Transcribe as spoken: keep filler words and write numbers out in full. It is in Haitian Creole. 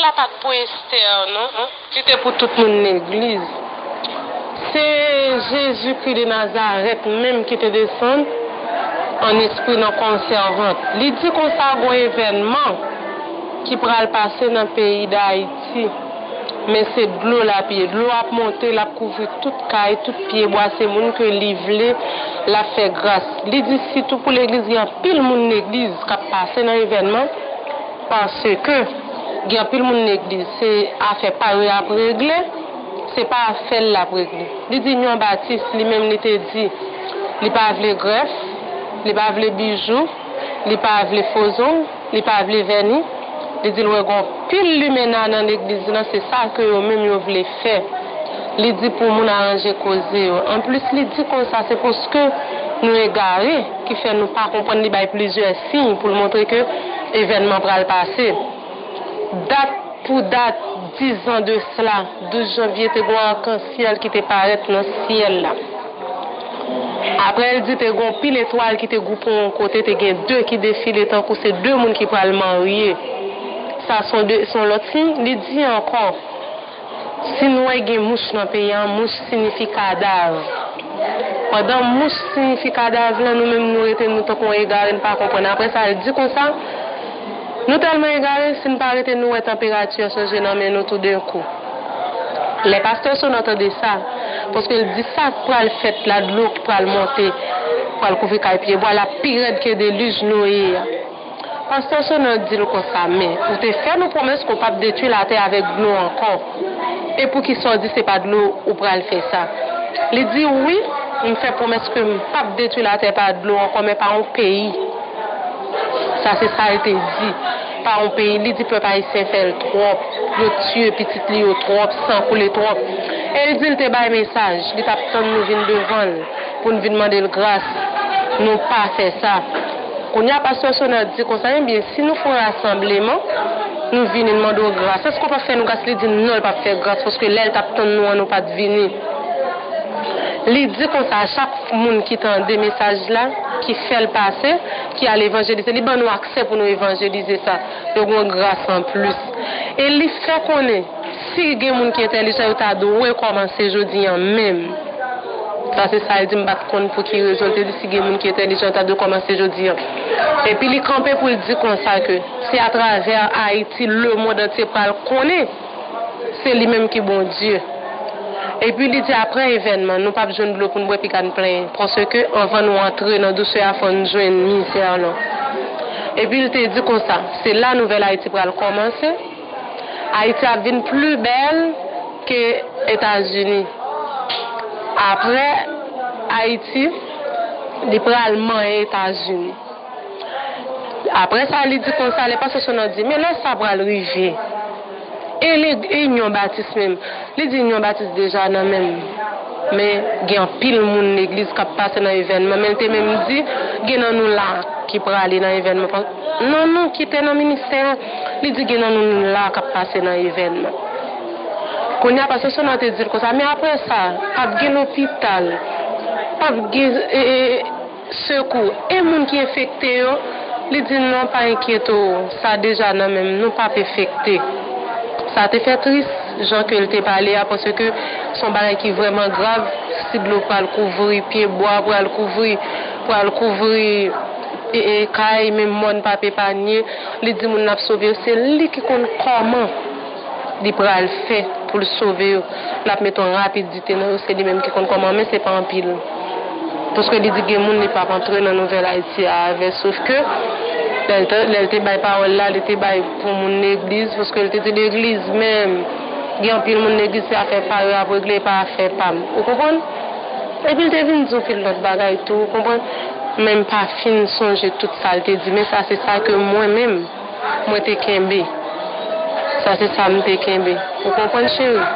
Sa pa t pou Estè, non. Li te pou tout moun legliz. Se Jezikri de Nazarèt menm ki te desann an espri nan kò yon sèvant. Li di konsa, gon evènman ki pral pase nan peyi Dayiti. Men se dlo l ap ye. Dlo ap monte, l ap kouvri tout kay, tout pyebwa. Se moun ke li vle, l ap fè gras. Li di sitou pou legliz, gen anpil moun legliz k ap pase nan evènman, paske gen anpil moun legliz, se afè pa yo y ap regle, se pa afè l l ap regle. Li di Nyon Batis, li menm, li te di, li pa vle grèf, li pa vle bijou, li pa vle fo zong, li pa vle vèni. Li di l wè gon pil limena nan legliz lan, se sa ke yo menm yo vle fè. Li di pou moun aranje koze yo. Anplis, li di konsa, se paske nou egare ki fè nou pa konprann. Li bay plizyè siy pou l montre ke evènman pral pase. Dat pou dat, diz an de sla, douz janvye, te gon akansyèl ki te parèt nan syèl la. Apre, l di te gon pil etwal ki te gwoupe yon kote, te gen de ki defile tankou se de moun ki pral marye. Sa se yon de, se yon lòt siy. Li di ankò, si n wè gen mouch nan peyi a, mouch siyifi kadav. Pandan mouch siyifi kadav lan, nou menm nou rete nou tankou yon egare, n pa konprann. Apre sa, l di konsa, nou tèlman egare, si n pa rete, nou wè tanperati a chanje nan men nou toudenkou. Lè pastè Sonan tande sa, paske l di sa k pral fèt la, dlo k pral monte, pral kouvri kay pyebwa la pi rèd ke delij Noye a. Pastè Sonan di l konsa, men ou te fè nou pwomès ke w p ap detwi latè avèk dlo ankò. E poukisa w di se pa dlo ou pral fè sa? Li di, wi, m fè pwomès ke m p ap detwi latè pa dlo ankò, men pa yon peyi. Sa se sa l te di. Pa yon peyi, li di pèp ayisyen fè l twòp. Yo tiye pitit li yo twòp, san koule twòp. E l di l te bay mesaj, li t ap tann nou vin devan l pou n vin mande l gras. Nou pa fè sa. Kounye a, pastè Sonan di konsa, ebyen, si nou fè yon rasanbleman, nou vini, n mande w gras. Èske w p ap fè nou gras? Li di non, l p ap fè gras, paske lè l t ap tann nou an, nou pa t vini. Li di konsa, chak moun ki tande mesaj la, ki fè l pase, ki al evanjelize, li ban nou aksè pou nou evanjelize sa. Yo gen yon gras anplis. E li fè konnen, si gen moun ki entèlijan, yo ta dwe kòmanse jodi a menm. Sa se sa l di, m pa t konn pou ki rezon l te di si gen moun ki entèlijan, yo ta dwe kòmanse jodi a. Epi li kanpe pou l di konsa ke se atravè Ayiti, lemonn antye pral konnen se li menm ki Bondye. Epi li di apre evènman, nou p ap jwenn dlo pou n bwè, piga n plenyen. Paske anvan nou antre nan dousè a, fò n jwenn mizè lan. Epi l te di konsa, se la nouvèl Ayiti pral kòmanse. Ayiti ap vin pli bèl ke Etazini. Apre Ayiti, li pral manyen Etazini. Apre sa, li di konsa, lè pastè Sonan di, men lè sa pral rive? E le, e Inyon Batis menm? Li di Inyon Batis deja nan menm. Men gen anpil moun legliz k ap pase nan evènman. Men l te menm di, gen nan nou la ki prale nan evènman. Nan nou ki te nan ministè a, li di gen nan nou la k ap pase nan evènman. Kounye a, pastè Sonan te di l konsa, men apre sa, p ap gen lopital, p ap gen, e, e, sekou. E moun ki enfekte yo, li di non, pa enkyete w, sa deja nan men m, nou p ap enfekte. Sa te fè tris, jan ke l te pale a, paske se yon bagay ki vrèman grav, si dlo pral kouvri pyebwa, pral kouvri, pral kouvri, e, e, kay, menm mòn p ap epanye. Li di moun l ap sove yo, se li ki konn kòman li pral fè pou l sove yo. L ap mete yon rapidite nan yo, se li menm ki konn kòman, men se pa anpil. Paske li di gen moun li p ap antre nan nouvèl Ayiti a avè, sof ke lè l te, lè l te bay pawòl la, li te bay pou moun legliz, paske l te di legliz menm, gen anpil moun legliz se afè pa yo y ap regle, e pa afè pa m. Ou konprann? Epi l te vin di yon pil lòt bagay tou, ou konprann? Men m pa fin sonje tout sa l te di, men sa se sa ke mwen menm, mwen te kenbe. Sa se sa m te kenbe. Ou konprann, cheri?